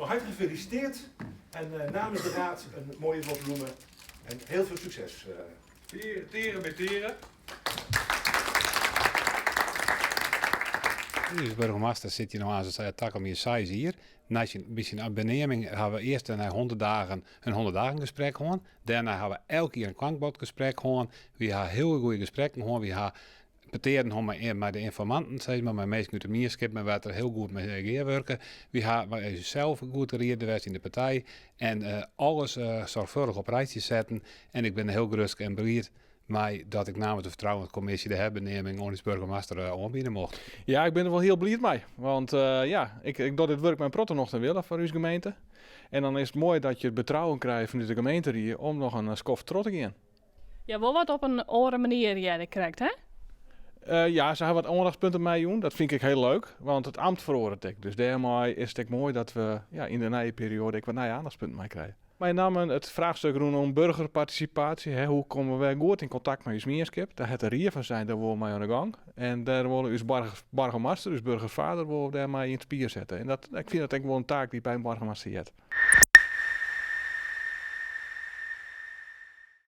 Van harte gefeliciteerd en namens de raad een mooie bos bloemen en heel veel succes. Tige betanke. Us boargemaster sit hjir no aanst takom jier 6 jier. Nei syn, by syn beneaming hawwe we earst nei 100 dagen in 100 dagen gesprek hân. Dêrnei hawwe we elk jier in klankbordgesprek hân. Wy hawwe hiel goede gesprekken hân. Wy hawwe petearen hân mei de ynformanten, sis mar, mei minsken út de mienskip, mei wêr't der hiel goed mei gearwurke. Wy hawwe sels goed rieden west yn de partij en alles soarchfâldich op rijtsje setten. En ik bin hiel grutsk en bliid mei dat ik namens de fertrouwenskommisje de herbeneaming oan ús boargemaster oanbiede mocht. Ja, ik bin der wol hiel bliid mei. Want ja, ik doch dit wurk mei in protte nocht en wille foar ús gemeente. En dan is it moai dat je it betrouwen krije fanút de gemeenterie om noch in skoft troch te gean. Ja, wol wat op in oare manier, hearde ik krekt, hè? Ja, se hawwe wat oandachtspunten meijûn. Dat fyn ik hiel leuk, want it amt feroaret ek. Dus dêrmei is it ek moai dat we, ja, yn de nije perioade ek wat nije oandachtspunten meikrije. Mei nammen it fraachstik rûnom boargerpartisipaasje. Hè, hoe komme we goed yn kontakt mei ús mienskip? Dêr hat de rie fan sein, dêr wolle we mei oan de gong. En dêr wolle ús boargemaster, ús boargerfader, wolle dêrmei yn it spier sette. En ik fyn dat ek wol in taak dy't by in boargemaster heart.